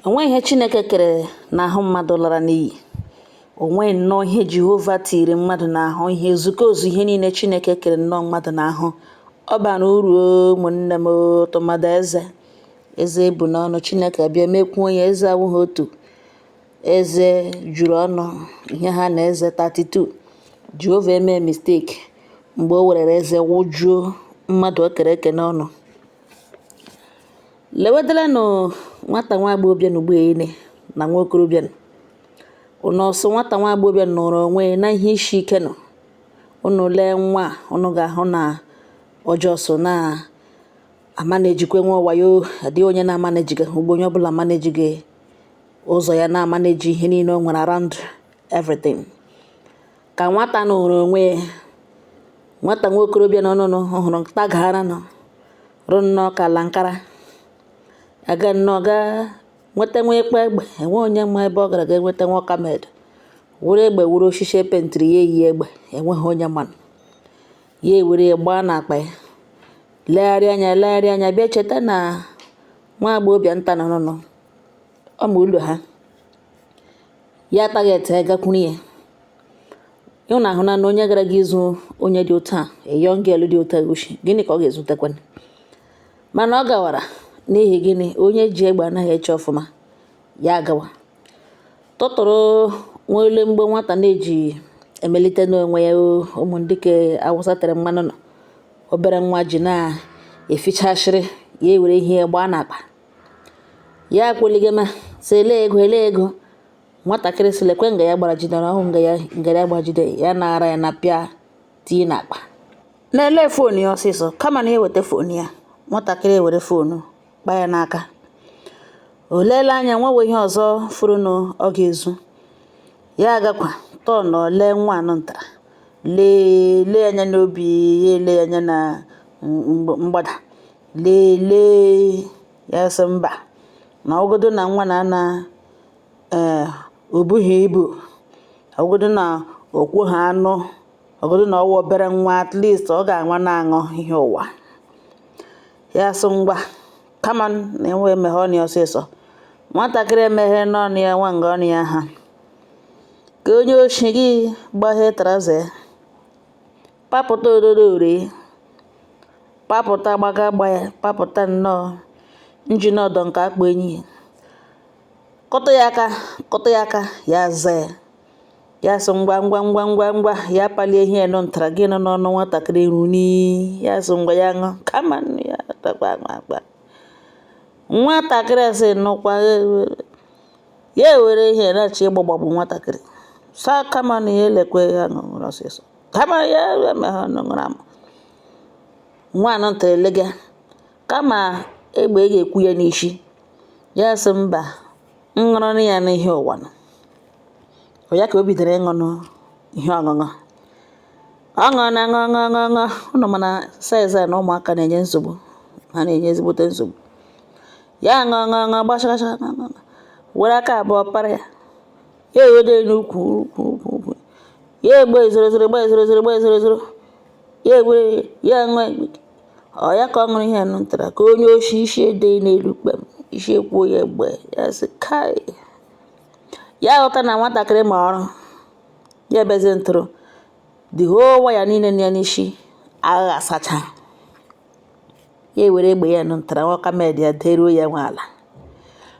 O nweghị ihe Chineke kere n'ahụ mmadụ lara n'iyi. O nweghị nnọọ ihe Jehova tiri mmadụ n'ahụ, ihe ezukozu ihe niile Chineke kere nnọọ mmadụ n'ahụ. Ọ bara uru o, ụmụnne m o, tụmadụ eze. Eze ebu n'ọnụ Chineke abịa mekwuo ya eze awụghị otu. Eze juru ọnụ ihe ha na eze 32. Jehova emee mistake mgbe o werere eze wụjuo mmadụ o kere eke n'ọnụ. Lewedelenụ nwata nwa agbọghọbịa na ugbu a na nwa okorobịa nọ. Unu sị nwata nwa agbọghọbịa nọrọ onwe na ihe isi ike nọ. Unu lee nwa a, unu ga-ahụ na ọ just na amanejikwa nwa wayo adịghị onye na-amanejighị ugbo onye ọbụla amanejighị ụzọ ya na-amaneji ihe niile o nwere around everything. Ka nwata nọrọ onwe ya, nwata nwa okorobịa nọ nọ hụrụ tagara nọ rụ nnọọ ka ala nkara aga nnọọ gaa nweta nwa ekpe egbe enwe onye ma ebe ọ gara ga enweta nwa ọkamed were egbe were osisi epentịrị ya eyi egbe enweghị onye manụ ya ewere ya gbaa n'akpa ya legharịa anya bịa cheta na nwa agbọghọbịa nta nọ nọ ọ ma ụlọ ha ya target ya gakwuru ya ịhụ na ahụ na onye gara gị ịzụ onye dị otu a a young girl dị otu a oshi gịnị ka ọ ga-ezutekwanụ mana ọ gawara n'ihi gịnị onye ji egbe anaghị eche ọfụma ya agawa tụtụrụ nwele mgbe nwata na-eji emelite n'onwe ya ụmụ ndị ke awụsa tere mmanụ nọ obere nwa ji na-efichasịrị ya ewere ihe ya gbaa n'akpa ya akweligema sị ele ego ele ego nwatakịrị sị lekwe nga ya gbara jidere ọhụ nga ya nga ya gbajide ya nara ya na pịa tinye n'akpa na-ele phone ya ọsịsọ kama na ya eweta phone ya nwatakịrị ewere phone kpa ya n'aka o leela anya nwewe ihe ọzọ furunụ ọ ga-ezu ya agakwa tọnụ lee nwa anụ ntara lee lee anya n'obi ya ele anya na mgbada lee lee ya sị mba na ọgọdọ na nwa na ana ee o bughị ibu ọgọdọ na okwu ha anụ ọgọdọ na ọwụ obere nwa at least ọ ga-anwa na-aṅụ ihe ụwa ya sị ngwa kama na enwe emeghe ọnụ ya ọsịsọ nwatakịrị emeghe n'ọnụ ya nwa nga ọnụ ya ha ka onye oshi gị gbaghee trouser ya papụta ododo ore papụta gbaga gba ya papụta nnọọ engine ọdọ nke akpụ enyi ya kụtụ ya aka kụtụ ya aka ya za ya ya sị ngwa ngwa ngwa ngwa ngwa ya palie ihe nọ ntara gị nọ n'ọnụ nwatakịrị runi ya sị ngwa ya ṅụ kama ya takwa akpa nwatakịrị sị nụkwa ya ewere ihe na-achọ ịgbagbagbu nwatakịrị sa kama na ya elekwe ya ṅụrụ ọsịsọ kama ya emeghe ọnụ ṅụrụ ama nwa anọ ntara elega kama egbe ga-ekwu ya n'isi ya sị mba ṅụrụ ya n'ihe ụwa nọ ọ ya ka o bidoro ịṅụnụ ihe ọṅụṅụ ọ ṅụọ na ṅụọ ṅụọ ṅụọ ṅụọ ụnụ mana size a na ụmụaka na-enye nsogbu ha na-enye ezigbote nsogbu ya ṅụọ ṅụọ ṅụọ gbachagacha ṅụọ were aka abụọ para ya ya ewede n'ukwu ukwu ukwu ukwu ya egbe zoro zoro gbe zoro zoro gbe zoro zoro ya ewere ya ṅụọ ọ ya ka ọ ṅụrụ ihe nụ ntara ka onye oshi isi ede n'elu kpem isi ekwuo ya egbe ya sị kai ya ghọta na nwatakịrị ma ọrụ ya ebezi ntụrụ the whole wire niile nọ ya n'isi aghasacha ya ewere egbe ya nụ ntara nwokamed ya deruo ya nwe ala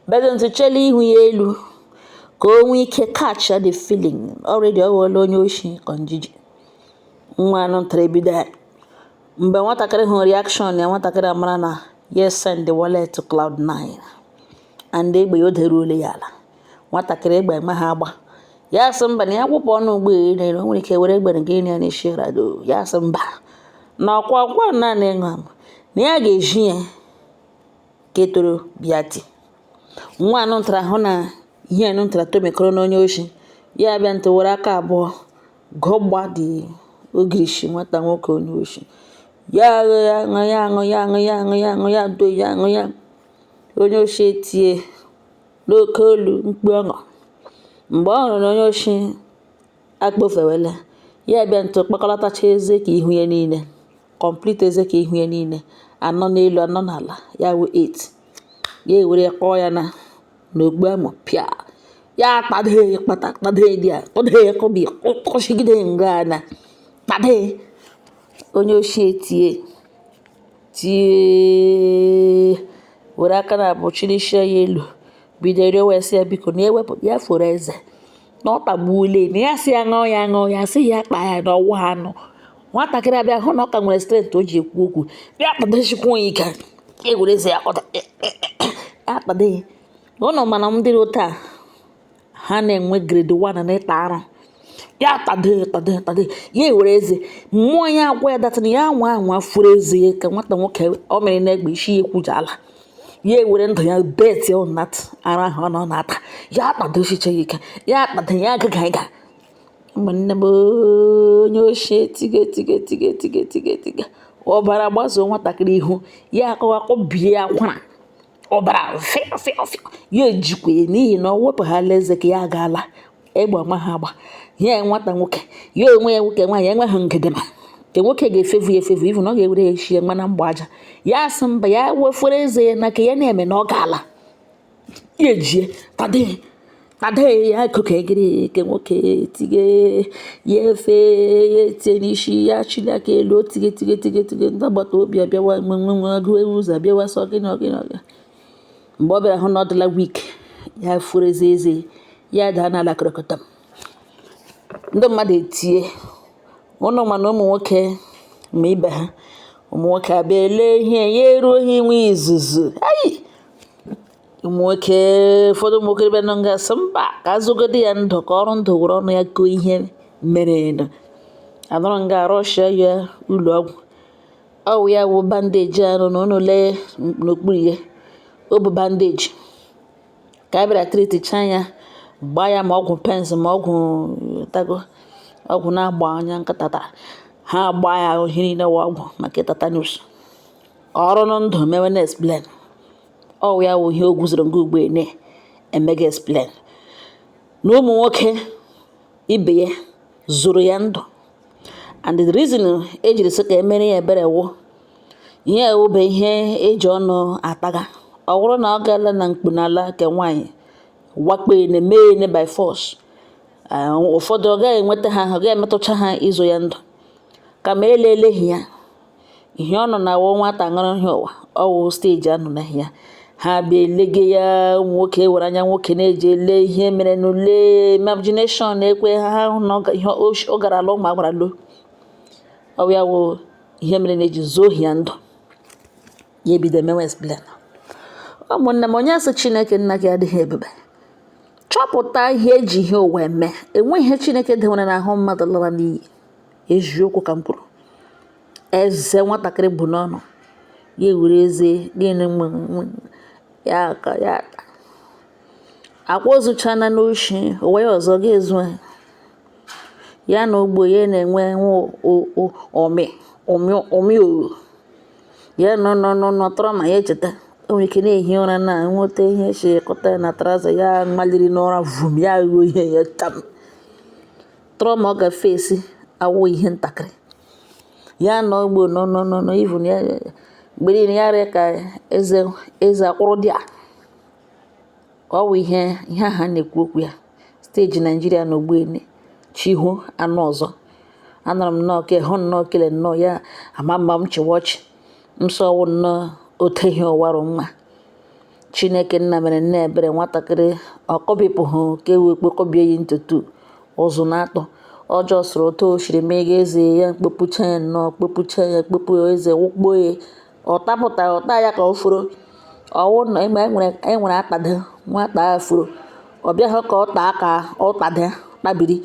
bezi ntụ chele ihu ya elu ka o nwee ike catch the feeling already ọ ghọọla onye oshi kọnjiji nwa anụ ntara ebido ya mgbe nwatakịrị hụrụ reaction ya nwatakịrị amara na yes send the wallet to cloud nine and egbe ya o deruola ya ala nwatakịrị egbe eme ha agba ya sị mba na ya kwụpụ ọnụ ugbo elu o nwere ike were egbe gị ya n'isi rado ya sị mba na ọkwa ọkwa naanị ịṅụ ama na ya ga-eji ya ketoro bịa ti nwa anụ ntara hụ na ihe anụ ntara tomekọrọ n'onye oshi ya bịa ntụ were aka abụọ gụgba dị ogirishi nwata nwoke onye oshi ya aṅụ ya aṅụ ya aṅụ ya aṅụ ya aṅụ ya aṅụ ya do ya aṅụ ya onye oshi etie n'oke olu mkpu ọṅụ mgbe ọ hụrụ na onye oshi akpọfewele ya bịa ntụ kpakọlatacha eze ka ihu ya niile complete eze ka ihu ya niile anọ n'elu anọ n'ala ya wụ 8 ya ewere ya kpọọ ya na N'okpu amụ pịa ya kpado ya kpata kpado ya dị ya kpado ya kọbi kọchigide nga na kpado ya. Onye oshi etie tie, were aka na abụ chịlịshie ya elu, bido rịọwa sị ya biko na ewepụ ya foro eze na ọ tagbuola na ya sị ya ṅụọ ya ṅụọ ya sị ya kpaa ya na ọwụ ha anụ. Nwatakịrị abịa hụ na ọ ka nwere strength o ji ekwu okwu, bịa kpadochikwa ya ike, ewere eze ya kpọta ya kpado ya. Ụnụ mana ndị taa ha na-enwe grade 1 na ịta arụ. Ya tado ya tado ya tado ya, ewere eze mmụọ ya agwa ya datịna ya anwa anwa furu eze ya ka nwata nwoke ọ mere na-egbe isi ya ekwuja ala. Ya ewere ndụ ya bet on that ara ahụ ọ nọ na-ata. Ya kpadosicha ya ike, ya kpado ya agaga ịga. Ụmụnne m, onye oshi etiga etiga etiga etiga etiga etiga, ọbara gbazuo nwatakịrị ihu ya, akọwa kọbie ya akwara, ọbara fịọ fịọ fịọ. Ya ejikwa ya n'ihi na ọ wepụghala eze ka ya agaala egbe ama ha agba ya. Nwata nwoke ya onwe ya, nwoke nwaanyị enweghị ngedema nke nwoke ga-efevu ya efevu, ivu na ọ ga-ewere ya eshie mma na mgba aja. Ya sị mba, ya wefere eze ya na ka ya na-eme na ọ gaala. Ya ejie tade tade ya kokegiri nke nwoke tige ya efe ya etie n'isi ya, chili aka elu, o tige tige tige tige. Ndị agbata obi abịawa, nwe agụ ewu ụzọ abịawa sọ gịnị gịnị gịnị. Mgbe ọ bịara hụ na ọ dịla weak, ya furu eze eze ya daa n'ala kọrọkọtọm. Ndị mmadụ etie. Ụnụ mana ụmụ nwoke ma ibe ha, ụmụ nwoke abịa ele ihe ya eruo ha inwe izuzu. Ayi, ụmụ nwoke, ụfọdụ ụmụ nwoke bịa nọ nga sị mba, ka azụgodi ya ndụ, ka ọrụ ndụ were ọnụ ya koo ihe mere nụ. Anọrọ nga arọshia ya ụlọ ọgwụ. Ọwụ ya wụ bandage arụ na ụnụ lee n'okpuru ya, o bụ bandage ka a bịara treaticha ya, gbaa ya ma ọgwụ pains ma ọgwụ tago ọgwụ na-agba anya nkịta tara ha, gbaa ya ihe niile wụ ọgwụ maka tetanus, ka ọrụ na ndụ mewe na explain. Ọwụ ya wụ ihe o guzoro nga ugbu a na-emega explain na ụmụ nwoke ibe ya zụrụ ya ndụ. And the reason ejiri sị ka emere ya ebere wụ ihe ewube ihe eji ọnụ ataga. Ọ bụrụ na ọ gaala na mkpu n'ala nke nwaanyị wakpo ene mee ene by force, ụfọdụ ọ gaghị enweta ha, ọ gaghị emetụcha ha ịzụ ya ndụ. Kama eleleghị ya ihe ọ nọ na awụ nwata ṅụrụ ihe ụwa ọwụ stage anọ na ya, ha bịa elege ya. Ụmụ nwoke were anya nwoke na-eji ele ihe mere n'ule imagination na-ekwe ha ha hụ na ihe ọ gara ala ụmụ agbara lo. Ọ ya wụ ihe mere na-eji zuo ya ndụ. Ya ebido mewe explain. Ụmụnne m, onye asị Chineke nna gị adịghị ebube. Chọpụta ihe eji ihe ụwa eme. Enweghị ihe Chineke dewere n'ahụ mmadụ lara n'iyi. Eziokwu ka m kwuru. Eze nwatakịrị bụ n'ọnụ ya, ewere eze gịnị ya ka ya ata akwa ozuchana n'oshi ụwa ya ọzọ ga-ezu ya na ugbo ya na-enwe ụmị ụmị ụmị o ya nọ nọ nọ nọ tọrọ ma ya echeta. O nwere ike na-ehi ụra na nweta ihe si kọta ya na trouser ya, maliri n'ụra vum, ya ghọọ ihe ya tam tọrọ ma ọ gafe esi awụ ihe ntakịrị ya nọ ugbo nọ nọ nọ nọ even ya mgbe niile ya rịa ka eze eze akwụrụ dị a. Ọ wụ ihe ihe ahụ a na-ekwu okwu ya, stage Naijiria na ugbu chihu anụ ọzọ. Anọrọ m nnọọ ke hụ nnọọ kele nnọọ ya ama mma m chịwa ọchị nsọ ọwụ nnọọ ote ihe ụwa rụ mma. Chineke nna mere nne ebere, nwatakịrị ọ kọbipụghị ka ewe kpokọbie ya ntutu ụzụ na-atọ ọjọọ soro otu o siri mee ga eze ya kpopụcha ya nnọọ, kpopụcha ya, kpopụ eze wụkpo ya, ọ tapụta ọta ya ka ọ furu ọwụ na enwere atado nwata a furu. Ọ bịaghị ka ọ taa ka ọ tado kpabiri.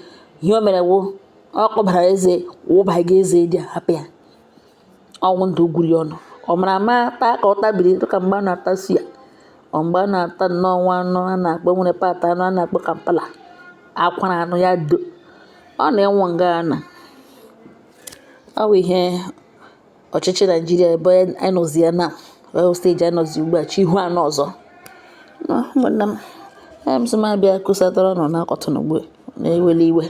Ihe o mere wụ ọ kụbara eze wụbaga eze dị hapụ ya ọnwụ ndụ gwuru ya ọnụ. Ọ mara ama taa ka ọ tabiri dịka mgbe a na-ata suya, ọ mgbe a na-ata nnọọ nwa anụ a na-akpọ nwere part anụ a na-akpọ Kampala akwara anụ ya do ọ na-enwu nga na ọ bụ ihe ọchịchị Naijiria ebe anyị nọzi ya na stage anyị nọzi ugbu a chi ihu anọ ọzọ. Ụmụnne m, m sị m abịa kụsatara nọ na-akọtụ n'ugbu na-eweli iwe.